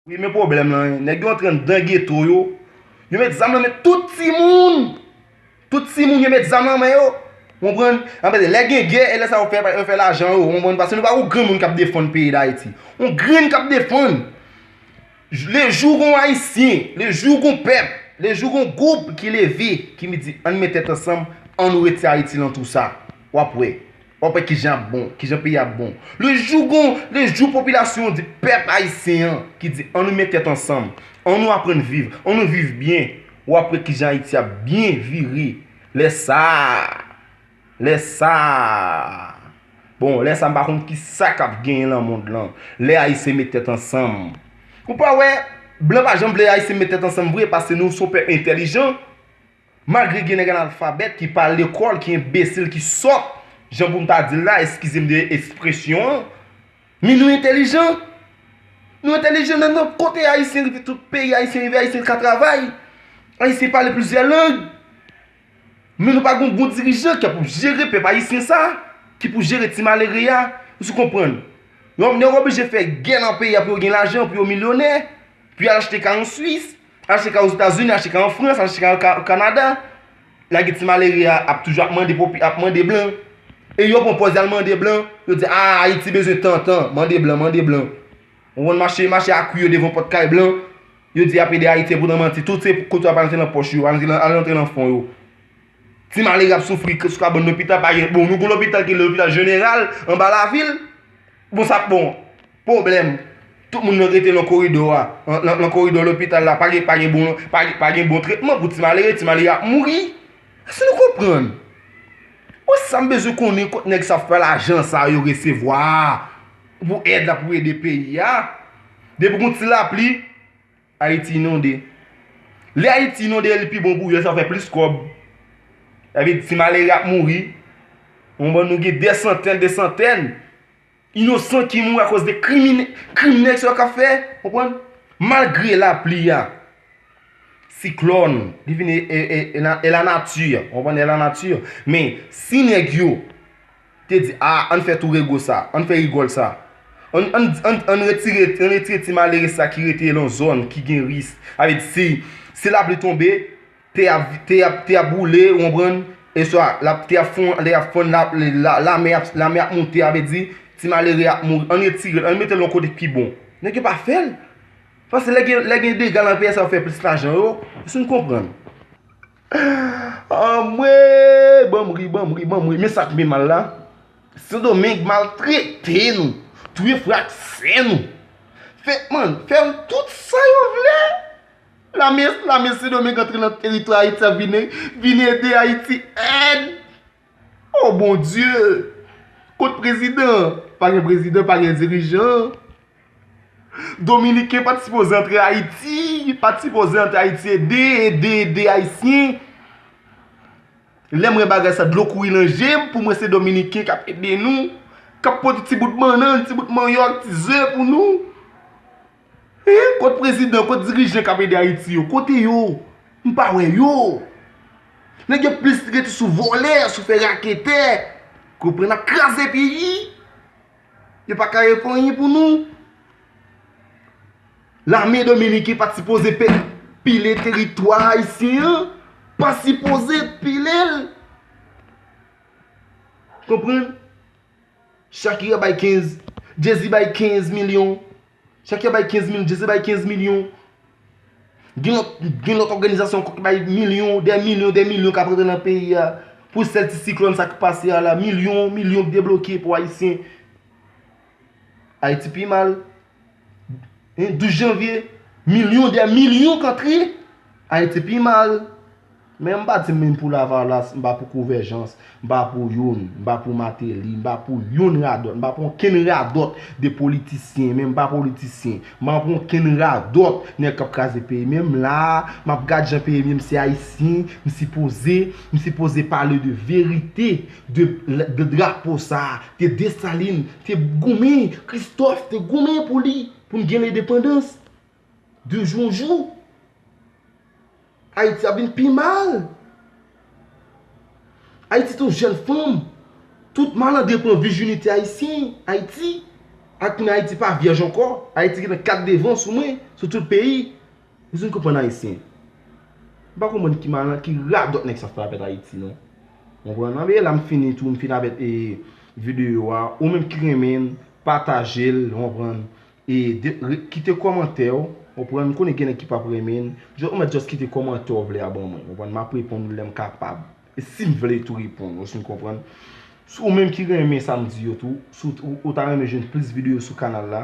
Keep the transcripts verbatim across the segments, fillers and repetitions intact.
Wi, men pwoblèm lan, nèg yo antre anndan geto yo. Yo met zam nan men tout timoun. Tout timoun yo met zam nan men yo. Ou konprann? Anben, lè gen gè, e lè sa yo fè, yo fè lajan yo. Ou konprann? Paske nou pa gon granmoun k ap defann peyi Dayiti. Yon grenn k ap defann. Le jou gon Ayisyen, le jou gon pèp, le jou gon gwoup ki leve, ki di, ann met tèt ansanm, ann nou retire Ayiti nan tou sa. W ap wè. W ap wè kijan ap bon, kijan peyi ap bon. Le jou gon, le jou popilasyon an di, pèp ayisyen an, ki di, ann nou met tèt ansanm, ann nou aprann viv, ann nou viv byen, w ap wè kijan Ayiti ap byen vire. Lè sa a, lè sa a, bon, lè sa a, m pa konn kisa k ap genyen nan mond lan. Lè Ayisyen met tèt ansanm. Ou pa wè, blan pa janm vle Ayisyen met tèt ansanm vre, paske nou se yon pèp entèlijan. Malgre gen nèg analfabèt ki pa al lekòl, ki enbesil, ki sòt, jan pou m ta di l la, eskize m de ekspresyon an, men nou entèlijan. Nou entèlijan nan, nan kote Ayisyen rive, tout peyi Ayisyen rive, Ayisyen ka travay. Ayisyen pale plizyè lang. Men nou pa gon bon dirijan ki ap jere pèp ayisyen sa, ki pou jere ti malere a. Ou konprann? Yon nèg oblije fè gè nan peyi a pou yo gen lajan, pou yo milyonè, pou yo al achte kay an Swis, achte kay Ozetazini, achte kay an Frans, achte kay an Ka-, Kanada. Lage ti malere a ap toujou ap mande popi-, ap mande blan. E yo pran pòz y al mande blan, yo di, "Ah, Ayiti bezwen tan, tan, mande blan, mande blan." Ou konn mache, mache a kwi yo devan pòt kay blan. Yo di y ap ede Ayiti, epoutan manti, tout se kote yo ap al antre nan pòch yo, al antre nan, al antre nan fon yo. Ti malere ap soufri sou kabann lopital, pa gen, bon, nou gon lopital ki rele lopital jeneral anba lavil. Bon, sa, bon, pwoblèm. Tout moun nan rete nan koridò a, nan, nan, nan koridò lopital la, pa gen, pa gen bon, pa gen, pa gen bon tretman pou ti malere, ti malere ap mouri. Èske nou konprann? Bon, sa m bezwen konnen kot nèg sa ap fè lajan sa yo resevwa pou èd la pou ede peyi a. Depi gon ti lapli, Ayiti inonde. Lè Ayiti inonde, li pi bon pou yo, sa fè plis kòb. Sa vle di ti malere ap mouri. Ou konprann, nou gen dè santèn, dè santèn inosan ki mouri akoz de krim, krim nèg sa yo k ap fè. Ou konprann? Malgre lapli a, siklòn, li vin e, e, e, e la, e la nati, ou konprann, e la nati. Men, si nèg yo te di, "Ah, ann fè tou rego sa, ann fè rigòl sa. Ann, ann, ann, ann retire, ann retire ti malere sa ki rete lan zòn ki gen risk." Sa vle di, si, si lapli tonbe, tè ap, tè ap, tè ap boule, ou konprann? E swa, l ap, tè ap fonn, tè ap fonn, la, la, lamè ap, lamè ap monte, sa vle di, ti malere ap mouri. Ann retire l, ann mete l yon kote ki pi bon. Nèg yo pa fè l. Paske lè gen, lè gen dega nan peyi a, sa yo fè plis lajan yo. Èske nou konprann? Anmwe, ban m ri, ban m ri, ban m ri. Men sa k pi mal la, Sendomeng maltrete nou, touye frè ak sè nou. Fè, man, fè tout sa yo vle. Lame, lame Sendomeng antre nan teritwa Ayiti a, vin, vin ede Ayiti èd. Oh Bondye! Kot prezidan? Pa gen prezidan, pa gen dirijan. Dominiken pa t sipoze antre Ayiti, pa t sipoze antre Ayiti ede, ede, ede Ayisyen. Lè m wè bagay sa, dlo kouri nan je m, pou mwen se Dominiken k ap ede nou, k ap pote ti bout bannann, ti bout manyòk, ti ze pou nou. Hen? Kot prezidan, kot dirijan k ap ede Ayiti yo? Kote yo? M pa wè yo. Nèg yo plis rete sou vòlè, sou fè raketè. Konprann, ap kraze peyi. Yo pa ka fè anyen pou nou. Lame dominiken pa t sipoze pe-, pile teritwa ayisyen an. Pa sipoze pile l. Konprann? Shakira bay kenz, Jay-Z bay kenz milyon. Shakira bay kenz milyon, Jay-Z bay kenz milyon. Gen lòt, gen lòt òganizasyon ankò ki bay milyon, dè milyon, dè milyon k ap rantre nan peyi a. Pou sèl ti siklòn sa k pase a la, milyon, milyon k debloke pou Ayisyen. Ayiti pi mal. Hein, douz janvye, milyon dè milyon k antre. Ayiti pi mal. Men m pa di m menm pou Lavalas, m pa pou Konvèjans, m pa pou youn, m pa pou Mateli, m pa pou youn radòt, m pa pou okenn radòt de politisyen, men m pa politisyen, m pa pou okenn radòt nèg k ap kraze peyi. Men m la, m ap gad jan peyi m ye, m se ayisyen, m sipoze, m sipoze pale de verite, de, de drapo sa, de Desalin te goumen, Kristòf te goumen pou li, pou n gen lendepandans. De jou an jou, Ayiti ap vin pi mal. Ayiti te yon jèn fanm. Tout malandren pran vijinite ayisyen, Ayiti. Ak kounye a Ayiti pa vyèj ankò. Ayiti gentan kat devan sou mwen, sou tout peyi. Ou fin konprann Ayisyen. M pa konprann ki malan, ki radòt nèg sa fè avèk Ayiti non. Ou konprann? Anben la m fini tou, m fini avèk e, videyo a. Ou menm ki renmen l, pataje l, ou konprann? E de, re, kite kòmantè w, ou konprann? M konnen gen nèg ki p ap renmen l. Just, ou mèt just kite kòmantè w vle a ban mwen. Ou konprann? M ap reponn ou lè m kapab. E si m vle tou reponn, ou fin konprann? Si ou menm ki renmen sa m di yo tou, si w, ou, ou ta renmen jwenn plis videyo sou kanal la,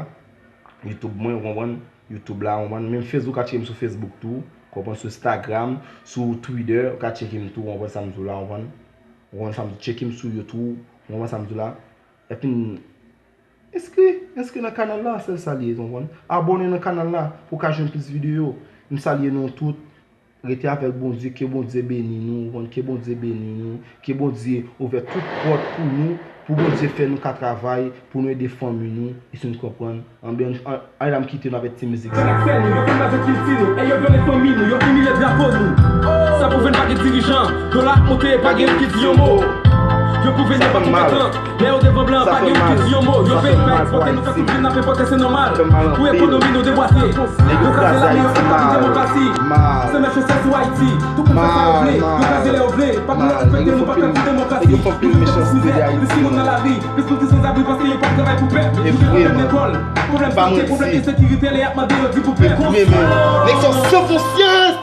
YouTube mwen, ou konprann? YouTube la, ou konprann? Menm Facebook, ou ka tcheke m sou Facebook tou, ou konprann? Sou Instagram, sou Twitter, ou ka tcheke m tou, ou konprann sa m di w la, ou konprann? Ou konprann sa m di w, tcheke m sou YouTube, ou konprann sa m di w la? Epi, enskri, enskri nan kanal la, sèl sa l ye, ou konprann? Abòne nan kanal la, pou w ka jwenn plis videyo. M salye nou tout. Rete avèk Bondye, ke Bondye beni nou, ou konprann, ke Bondye beni nou, ke Bondye ouvè tout pòt pou nou, pou Bondye fè nou ka travay, pou nou ede fanmi nou, ou fin konprann. Anben, an, ann la m kite nou avèk ti mizik sa. Fè nou, yo vin base kilti nou, e yo vyole fanmi nou, yo imilye drapo nou. Sa pwouve n pa gen dirijan, dola ap monte, pa gen youn ki di yon mo. Yo pwouve n yo pa konpetan, lè yo devan blan, pa gen youn ki di yon mo. Yo veye pa ekspòte nou, fè tout vin ap enpòte, se nòmal. Pou ekonomi nou debwate, yo kraze lame, yo atake demokrasi. Se mèt chosè sou Ayiti, tout moun fè sa yo vle, yo kraze lè yo vle. Pa pou yo respekte nou, pa pè pou demokrasi. Nou vin fè plis mizè, plis timoun nan lari, plis moun ki sanzabri paske yo pa travay pou pèp. Yo pa menm lekòl. Pwoblèm sante, pwoblèm ensekirite, lè y ap mande yo di pou pèp. Nèg sa san konsyans.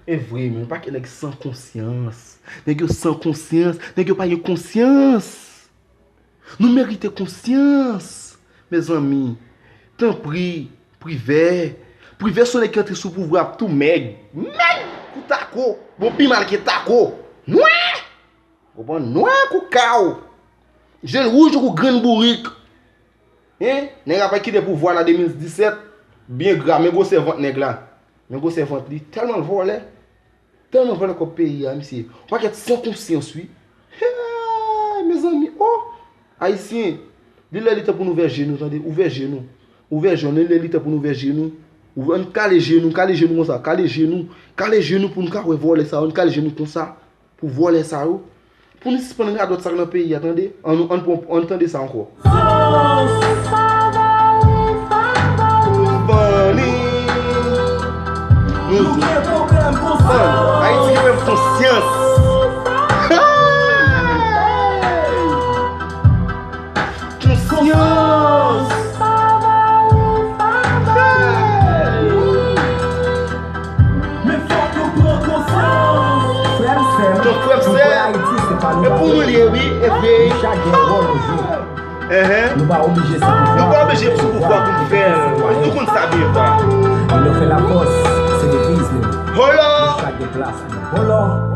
E vre, men, pakèt nèg san konsyans. Nèg yo san konsyans. Nèg yo pa gen konsyans. Nou merite konsyans. Mezanmi, tanpri, Privè. Privè se yon nèg ki antre sou pouvwa ap tou mèg. Mèg kou tako. Bon, pi mal ke tako. Nwè! Konprann? Nwè kou kaw. Je l wouj kou grenn bourik. Hein? Nèg la pa kite pouvwa la de mil disèt. Byen gra, men gwosè vant nèg la. Men gwosè vant li. Tèlman l vòlè. Tèlman vòlè kòb peyi a, misye. Yon pakèt san konsyans, wi. Hey, mezanmi, oh! Ayisyen, li lè li tan pou nou ouvè je nou, tande, ouvè je nou. Ouvè je nou, li lè li tan pou nou ouvè je nou. Ouvè, ann kale je nou, kale je nou konsa, kale je nou. Kale je nou pou nou ka wè vòlè sa yo, ann kale je nou konsa. Pou vòlè sa yo. Pou nou sispann radòt sa k nan peyi a, tande. Ann, ann, ann, ann tande sa ankò. Ban li. Nou gen pwoblèm konsa. Ayiti gen pwoblèm konsyans. Hey! Konsyans. Hey! Men fòk nou pran konsyans. Frè m, sè m, nou kwè Ayiti, se pa nou. E pou nou l ye, wi, e vre. Nou chak gen wòl nou jwe. Nou pa oblije sou pouvwa pou nou fè l. Nou konn sa byen fè. E lè w fè lafòs, se deviz nou. Nou chak gen plas nou.